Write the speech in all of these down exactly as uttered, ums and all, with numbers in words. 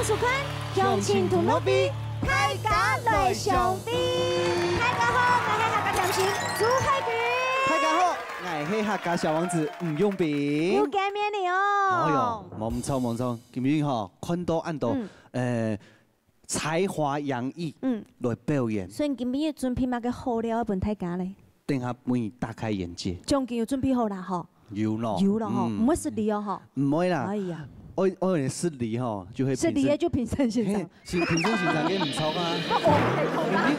收看《鄉親同樂會》，大家來相會。大家好，𠊎係客家甜心朱海軍。大家好，𠊎係客家小王子吳永斌。又見面了哦。哎喲，無毋著，無毋著，今日吼，看到恁多，嗯。呃，才華洋溢，嗯。來表演。所以你今日準備麼个好料分大家咧？等下分你大開眼界。獎金有準備好啦吼？ 有咯。有咯吼，嗯。毋會失禮哦吼。毋會啦。哎呀。愛，愛失禮吼，就會失禮个就評審先生。嘿，是評審先生个毋著啊。哦，太好啦。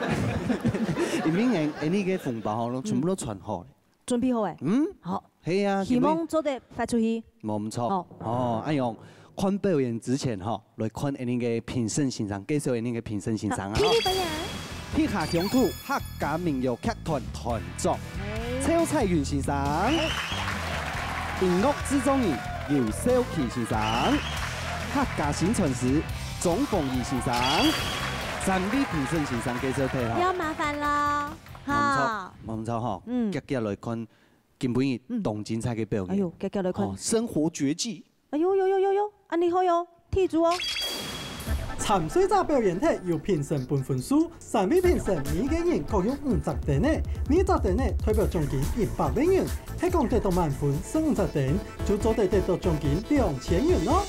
因為，因為𠊎，𠊎个紅包吼，全部都攢好咧。準備好欸。嗯。好。係啊，希望做得發出去。無毋著。哦。哦，恁樣，看表演之前吼， 來看𠊎等个評審先生，介紹𠊎等个評審先生啊。好，第一位啊。客家鄉土客家民謠劇團團長，哎。趙彩雲先生。哎。音樂製作人游少奇先生。客家薪傳師鍾鳳儀先生。三位評審先生介紹忒吼。要麻煩了，哈。無毋著，無毋著吼，嗯。遽遽來看今晡日，嗯。當精彩个表演。哎喲，遽遽來看。哦，生活絕技。 哎喲喲喲喲喲，恁呢好喲，記住哦。參賽者表演忒由評審分分數，三位評審每個人各有五隻燈仔，每隻燈仔代表獎金一百萬元，係講得到滿分十五隻燈，就做得得到獎金兩千元哦。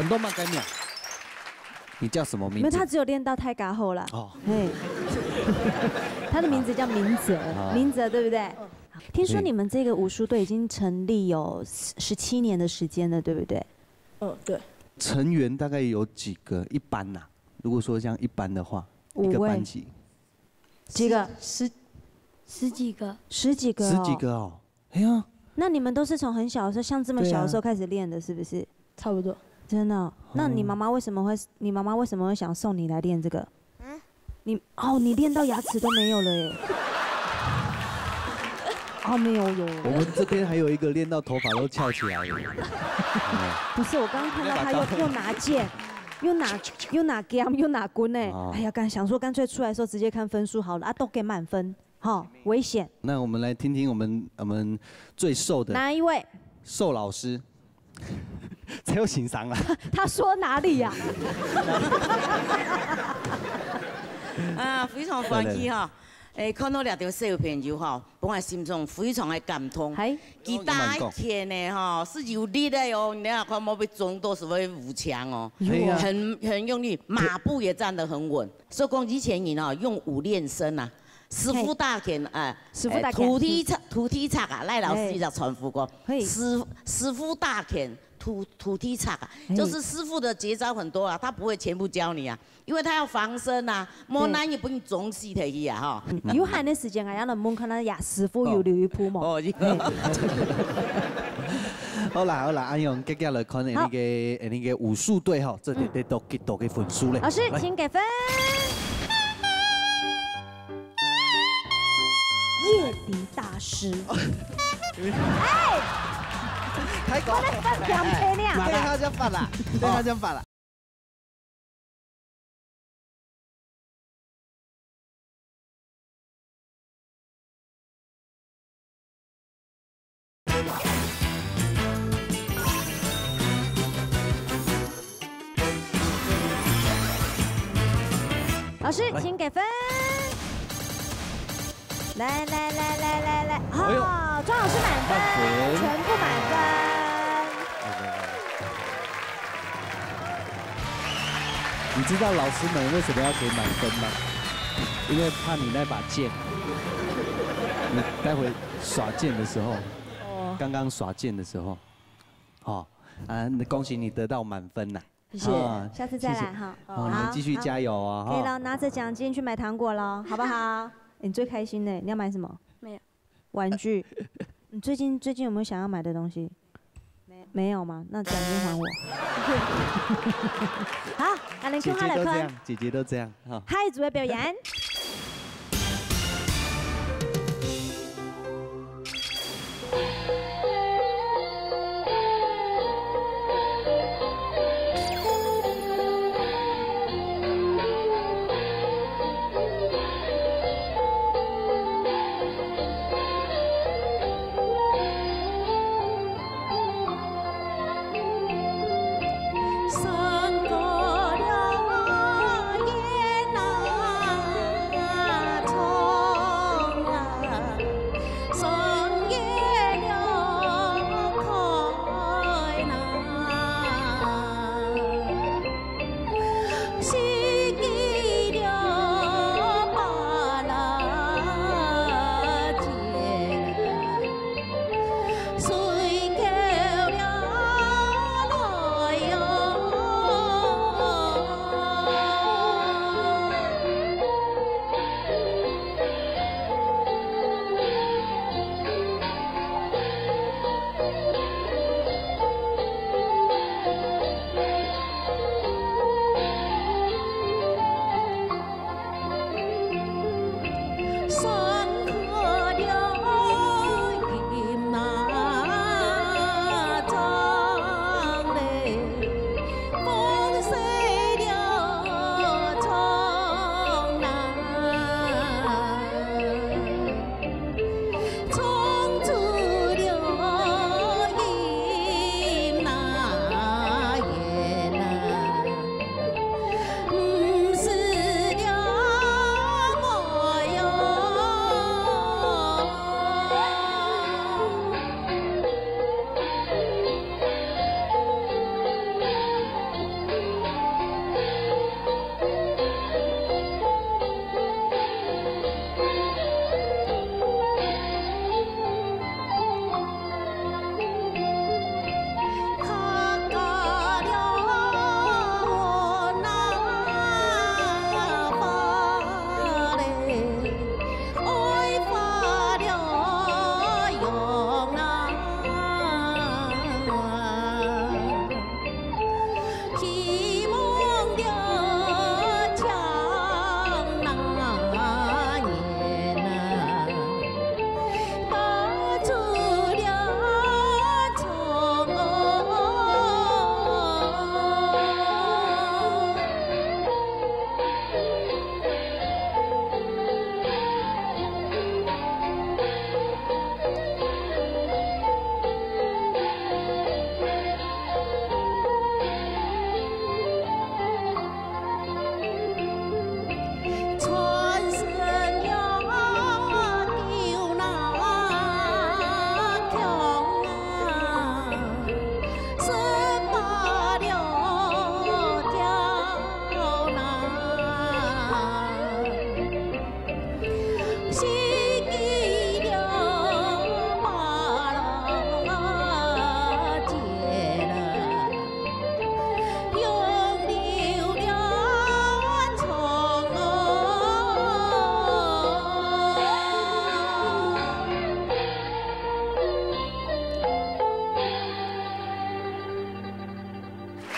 你都蛮改名。你叫什么名字？没有，他只有练到泰嘎后啦。哦。嘿。他的名字叫明哲，哦。明哲，对不对？听说你们这个武术队已经成立有十七年的时间了，对不对？嗯，对。成员大概有几个？一般呐，如果说像一般的话，五位。一个班级。几个？十，十几个。十几个哦。十几个哦。 哎呀，那你们都是从很小的时候，像这么小的时候开始练的，对啊。是不是？差不多。真的哦？那你妈妈为什么会，你妈妈为什么会想送你来练这个？嗯？你，哦，你练到牙齿都没有了耶。哦，没有，有，有。我们这边还有一个练到头发都翘起来了。不是，我刚刚看到他又，要把刀，又拿剑，又拿，又拿剑，又拿棍呢。哦。哎呀，干，想说干脆出来的时候直接看分数好了，啊，都给满分。 好，危险。那我们来听听我们，我们最瘦的哪一位？瘦老师。这又欣赏啊。他说哪里呀？啊，非常欢喜哈。对，对，对。哎，看到这条小朋友哈，本来心中非常的感动。嗨。佢打拳呢哈，是有力的哦，你看，看，莫被撞到是会舞墙哦。哎呀。很，很用力，马步也站得很稳。所以讲以前人哦，用武练身啊， 師傅打拳，哎，師傅打拳。哎，徒弟拆，徒弟拆啊，賴老師一直傳呼過。嘿。師，師傅打拳，徒，徒弟拆啊，嘿。就是師傅的絕招很多啊，他不會全部教你啊，因為他要防身啊，無，對。難也不用總是的去啊，哈。嗯，有閒的時間啊，也能問看下呀，師傅有留一步無？哦，有。嘿。好啦，好啦，恁樣，接下來看你个，好。你个武術隊吼，這得，嗯。得到幾多个分數咧？老師，來。請給分。 夜笛大師。哎，太高了。我在發表演呢。對他就發啦，對他就發啦。 老師，來。請給分。來，來，來，來，來，來，哎呦，哦，庄老師滿分，滿分。全部滿分。你知道老師們為什麼要給滿分嗎？因為怕你那把劍，你待會耍劍的時候，哦。剛剛耍劍的時候，哦，啊，恭喜你得到滿分啦。 謝謝，啊，下次再來哈。謝謝。哦，你們繼續加油哦，好，好。哈。可以了，拿著獎金去買糖果囉，好不好？你最開心的，你要買什麼？沒有。玩具。你最近，最近有沒有想要買的東西？沒有。沒有嗎？那獎金還我。好，那你就好了，姐姐都這樣，姐姐都這樣，哈。下一組的表演。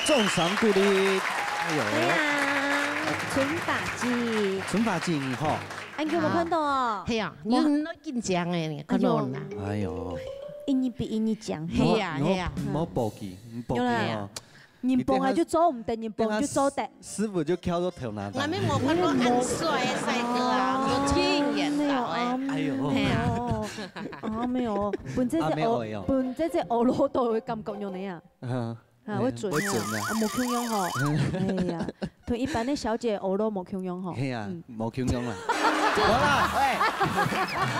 掌聲鼓勵。哎呦，對啊，春花姐。春花姐你好。哎，你有沒有看到哦？係啊，哇。你，你緊張欸，你看到啦。哎呦。哎呦。一日比一日強。係啊，你好，係啊。你好，你好暴擊，你暴擊哦。有啦。人幫啊就做毋得，人幫就做得。等下師，師傅就翹到頭那張。𠊎乜無看過恁帥个帥哥啊，哦，有經驗到欸。哎呦。係啊。哦，啊，沒有，分這隻阿妹愛哦。分這隻阿羅都有感覺樣呢啊。嗯。 啊，會準啊。會準啊。啊，無共樣吼。哎呀，同一般个小姐學咯無共樣吼。係啊，嗯。無共樣啦。無啦，喂。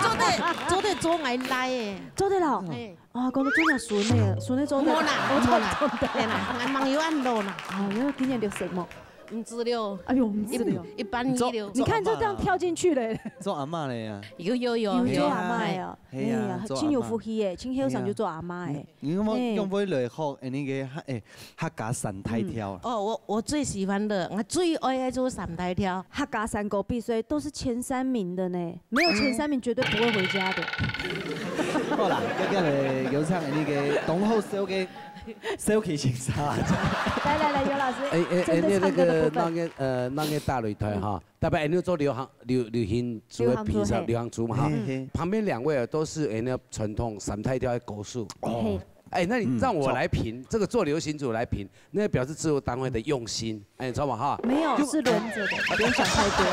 做得，做得做𠊎倈欸。做得了。哎。啊，講到做若孫欸，孫欸做得。無啦，我無啦。做得。係啦，𠊎吂有恁老啦。哦，因為今年六十嘛。毋止了。哎呦，毋止了。一，一般二了。你看就這樣跳進去了。做阿嬤了呀。有，有，有，有做阿嬤欸啊。有。係啊，哎呀，做阿嬤。真有福氣欸，真後生就做阿嬤欸。係啊。 你有無，哎。仰會來學，哎，那個客，哎，客家三大調啊？嗯。哦，我，我最喜歡的，我最愛的就是三大調。客家山歌比賽都是前三名的呢，沒有前三名絕對不會回家的。好啦，接下來有請那個當好笑个小奇先生。來，來，來，尤老師，哎，哎，哎，針對唱歌的部分。那個，那個，呃，那個大擂台哈，嗯。 特別恁樣做流行，流，流行組个評審，流行組，嘿。流行組嘛哈。嘿，嘿。旁邊兩位啊，都是恁樣傳統三大調个歌手。哦。嘿。哎，那你讓我來評，嗯，這個做流行組來評，那表示製作單位的用心，哎，你知道嗎？哈。沒有，就，是輪著的，不用想太多。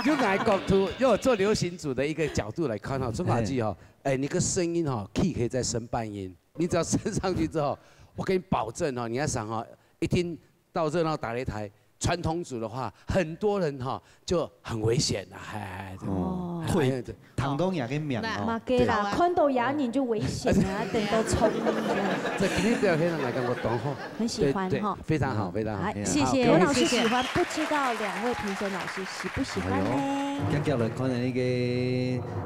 就來角度，用做流行組的一個角度來看哈，春花姐哈，哎，你個聲音哈，key可以再升半音，你只要升上去之後，我給你保證哈，你要想哈，一聽 到熱鬧大擂台，傳統組的話，很多人哈，就很危險啊，哎，哎，哦。哎，對。聽到人个名哦。嘛个啦，對啊。看到人就危險啊，等到衝。這今天表現讓人感覺當好。很喜歡哈。對，對，非常好，嗯。非常好。哎，哎呀，謝謝，好，尤老師喜歡，謝謝。不知道兩位評審老師喜不喜歡呢？哎呦，接下來看那個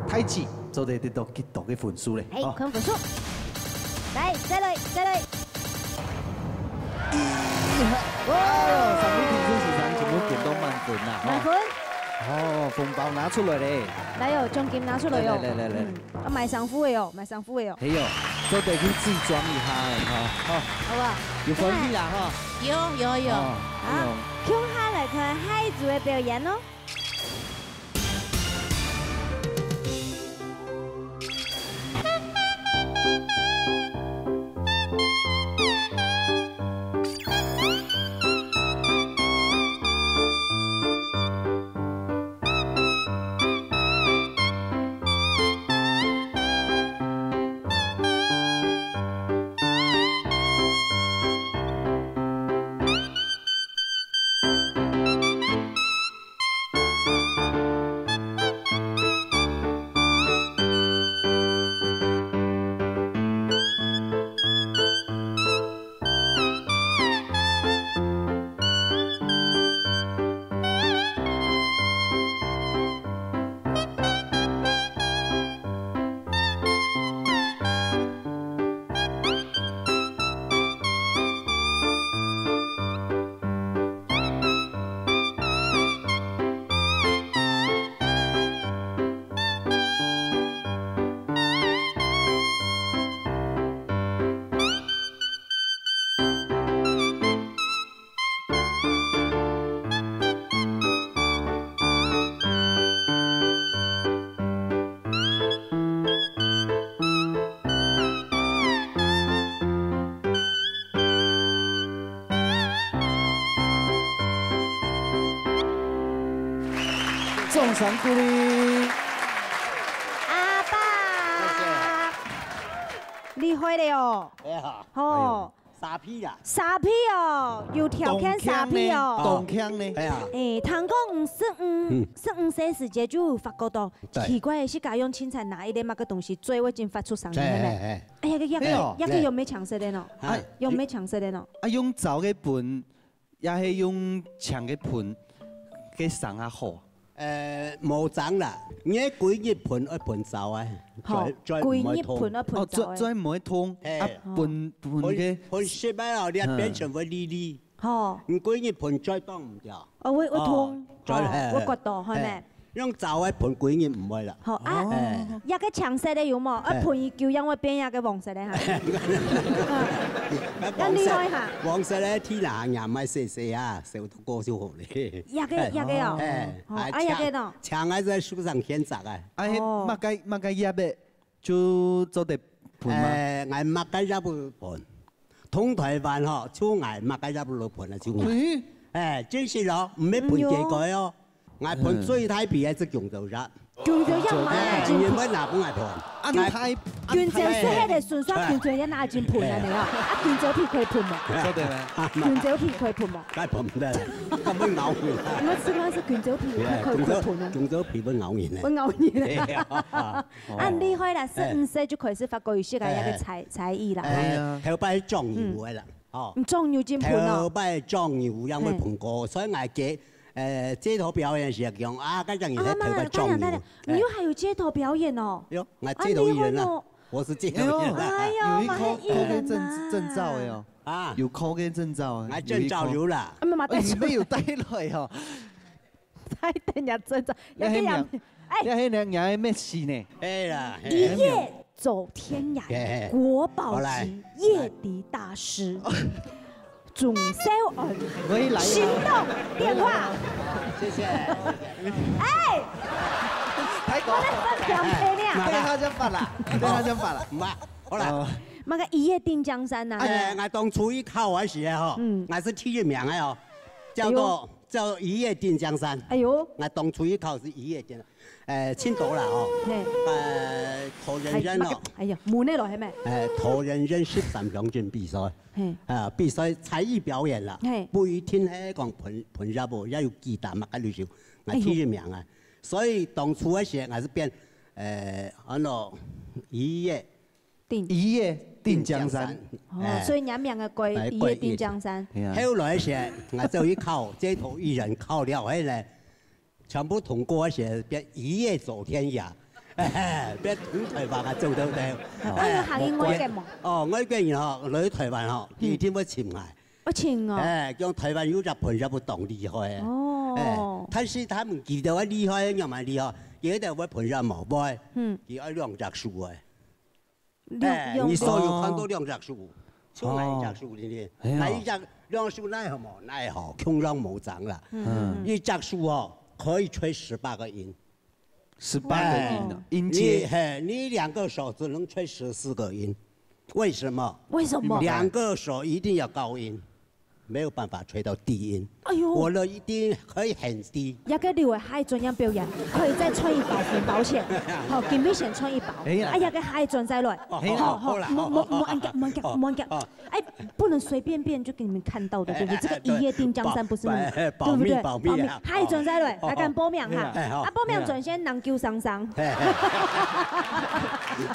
太極做得得到幾多个分數咧？哎，哦。看分數。來，再來，再來。 哇，三位評審先生全部點到滿分啦，吼。滿分。哦，紅包拿出來咧。來喲，獎金拿出來喲。來，來，來，來，來。嗯，啊，買衫褲个喲，買衫褲个喲。係喲，做得去自裝一下个，吼，吼。好不好？有歡喜啦，吼。有，有，有。哦，好，哎喲。共下來看下一組个表演哦。 掌聲鼓勵。阿爸，厲害了哦！哎呀，吼，沙皮啊。沙皮哦，有條件沙皮哦。當強呢，當強呢。哎呀。哎，聽講你十五，嗯。十五歲時節就發覺到，對。奇怪，自家用清彩拿一粒麼个東西，最尾真發出聲音，嘿，係咪？嘿，嘿。哎呀，這個，哎喲，這個有沒有搶色的呢？啊，有沒有搶色的呢？啊，用燥个盆，也係用青个盆，个聲較好。呃，無差啦，你个歸日盆愛盆燥啊，吼，最，最毋會痛。歸日盆愛盆燥欸。哦，最，最毋會痛，嘿。啊，哦。盆，盆个，盆，盆濕啊，你啊，嗯。變成會利利。吼。你歸日盆最擋毋牢。哦，會，會痛。哦，最，哦，嘿，會刮到，係咩？嘿。用燥个噴，歸日毋會啦。好啊，哎。這个青色个有無？啊，哎。噴佢久，正會變這个黃色个哈。恁厲害哈。黃色个天啊，也毋愛洗洗啊，洗到過就好咧。這个，哎。這个哦。哎，哦，啊，啊，這个呢？青，青个在樹上牽摘啊。啊，哦。該麼个，麼个葉个 就做得噴嗎？誒，𠊎麼个也毋噴，通台灣吼，就𠊎麼个也毋噴啊，就𠊎。嗯。誒，真實哦，毋係噴假个哦，𠊎噴最大皮个係弓蕉葉。弓蕉葉嘛，誒，人會拿分𠊎噴。啊，𠊎，弓蕉係該个順續，弓蕉葉拿來噴啊，你啊，啊，弓蕉皮可以噴無？做得嗎？弓蕉皮可以噴無？該噴毋得，佢會咬你。我試過係弓蕉皮，佢可以，可以噴哦。弓蕉皮會咬人呢。會咬人啊。對啊。 哦。恁厲害啦，十五歲就開始發覺有這个，哎，這个才，才藝啦。哎，頭擺係醬油个啦，哦。嗯，醬油真噴哦。頭擺醬油樣會噴過，嘿。所以𠊎个，呃，街頭表演時講，啊，該種人係頭擺醬油。啊，慢慢，慢慢，慢慢，你又還有街頭表演哦？有，𠊎街頭藝人啊，啊，厲害哦。我是街頭藝人啊。哎喲，有一科，蠻藝人啊。科个證，證照个哦。啊。有科个證照啊，𠊎證照有啦。啊，沒有，沒有帶來哦。 在等人家真正，要這樣，哎。要很娘，哎。要很娘，娘的咩事呢？哎啦，嘿。一夜走天涯，嘿，嘿。国宝级好來。夜笛大師，总销案，我一來啊。行动电话。謝謝。哎，太高。我在分享给你啊。對他就發啦，對他就發啦。毋啊，好啦。哦。那个一夜定江山呐。哎，𠊎當初一考个時候，嗯。𠊎係第一名个哦，叫做，哎喲。 叫一夜定江山。哎喲。𠊎當初一考係一夜定，呃，青島啦吼。嘿。呃，頭人人哦。哎呀，問你咯，係咩？呃，頭人人十三鄉鎮比賽。嘿。啊，比賽才藝表演啦。嘿。不一定係講噴，噴葉哦，也有吉他嘛，該類型。𠊎第一名啊。哎喲。所以當初个時，𠊎係變，呃，安到一夜 定。一夜定江山。定江山。哦，哎。所以人名个改，哎，一夜定江山。改一夜。係啊。後來時，𠊎走去考，街頭藝人考了，後呢，全部通過時，變一夜走天涯，變全台灣啊，走到到。啊，有行去外國無？哦，外國人吼，來台灣吼，嗯。佢一定會尋𠊎。會尋哦。哎，講台灣有隻朋友當厲害。哦。哎，但是他們覺得我厲害，仰般厲害？佢一定會朋友無會。嗯。佢愛兩隻手个。 兩，哎，兩隻。你所有看到兩隻手，哦。就哪一隻手裡面，哦。哎呀。哪一隻，兩隻手哪好無？哪好，共樣無長啦。嗯。一隻手哦，可以吹十八個音。十八個音啊，哎，音階。你，嘿，你兩個手只能吹十四個音，為什麼？為什麼？兩個手一定要高音。 沒有辦法吹到低音。哎喲。我的一定可以很低。這个留个下一轉樣表演，可以再賺一包紅包錢。好，今日先賺一包。哎呀。哎呀，這个下一轉再來。哦，好，好，好啦，好，好，莫，莫，莫恁遽，莫恁遽，好，莫恁遽。好。哎，不能隨便便就給你們看到的，對不對？哎，這个一夜定江山不是你，對，保，對不對？保密，保密啊。保密。下一轉再來，哦，來，敢報名哈。哎，好。啊，報名轉先人救桑桑。嘿，嘿。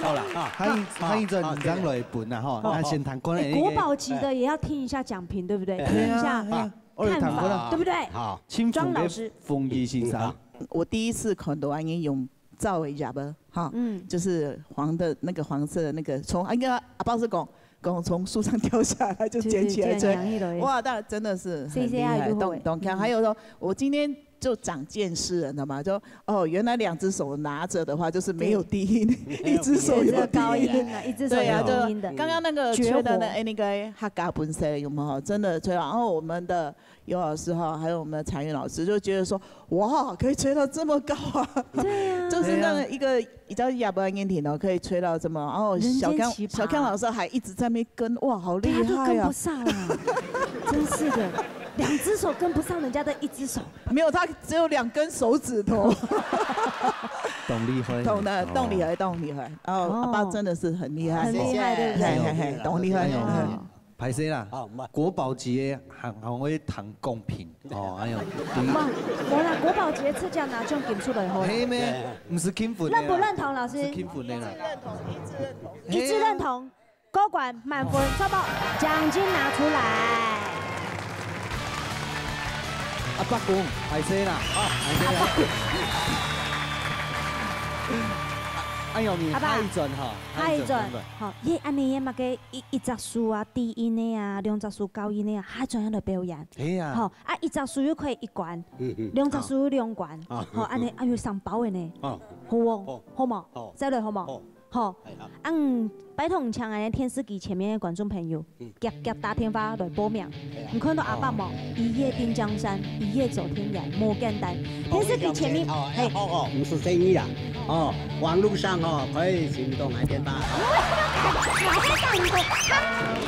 好啦，啊，下一，好，下一轉你正來分啊，吼，好，好。那先談過來。哎，國寶級的也要聽一下講評，對不對？對。聽一下。對啊，對啊。 我有聽過啦。看法，對不對？好。清風的莊老師。風衣先生。嗯，好。我第一次看到恁樣用燥个葉啊，哈，嗯。就是黃的那個黃色的那個，從，應該阿豹是講，講從樹上掉下來就撿起來吹。對，對，對，這樣子的。哇，那真的是很厲害，謝謝啊，當，當強。嗯。還有說，我今天就長見識了，你知道嗎？就，哦，原來兩隻手拿著的話，就是沒有低音，對。一隻手有低音。一隻高音啊，一隻手有低音的。對啊，就剛剛那個吹的那，絕活。哎，那個客家本色有沒有？真的吹到，然後我們的 尤老師哈，還有我們的彩雲老師就覺得說，哇，可以吹到這麼高啊！對啊。就是那個一個比較亞伯恩音哦，可以吹到這麼，然後小康，人間奇葩。小康老師還一直在那邊跟，哇，好厲害啊！大家都跟不上啊，真是的，兩隻手跟不上人家的一隻手。沒有，他只有兩根手指頭。當厲害。懂的，哦。當厲害，當厲害。哦，哦。阿豹真的是很厲害。很厲害，對不對？嘿，嘿，嘿，當厲害。哎呦，嗯。 歹勢啦，哦，毋係。國寶級个還，還會談公平，哦，哎喲，對。無，無啦，國寶級个出獎拿獎金出來好了。係咩？毋係金粉个啦。認不認同，老師？毋係金粉个啦。一致認同，一致認同。一致認同，過關，滿分，差不多，獎金拿出來。阿伯公，歹勢啦，哦，歹勢啦。阿伯公。啊，哎呦，你阿爸，下一轉哈，下一轉，下一轉，好，耶，恁呢耶，麼个一，一隻手啊，低音个啊，兩隻手高音个啊，下一轉愛來表演。係啊。好，啊，一隻手又可以一關，嗯，嗯。兩隻手又兩關，啊。好，恁呢，啊，有三包个呢。啊。好哦，好。好無？好。再來好無？好。好。哎，好。嗯，拜託你請恁呢電視機前面个觀眾朋友，嗯。遽遽打電話來報名。哎呀。你看到阿爸無？哦。一夜定江山，一夜走天涯，無簡單。哦，電視機前面，嘿。哦，毋係生意啊。哦，網路上哦，可以尋到𠊎電話。𠊎係講過，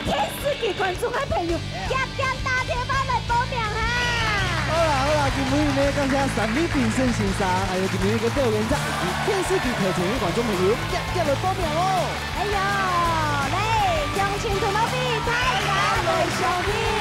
電視機觀眾个朋友，遽遽打電話來報名哈。好啦，好啦，今晡日呢，感謝三位評審先生，還有今晡日个表演者，以及電視機頭前个觀眾朋友，遽遽來報名哦。哎喲，來，鄉親同胞，大家來相片。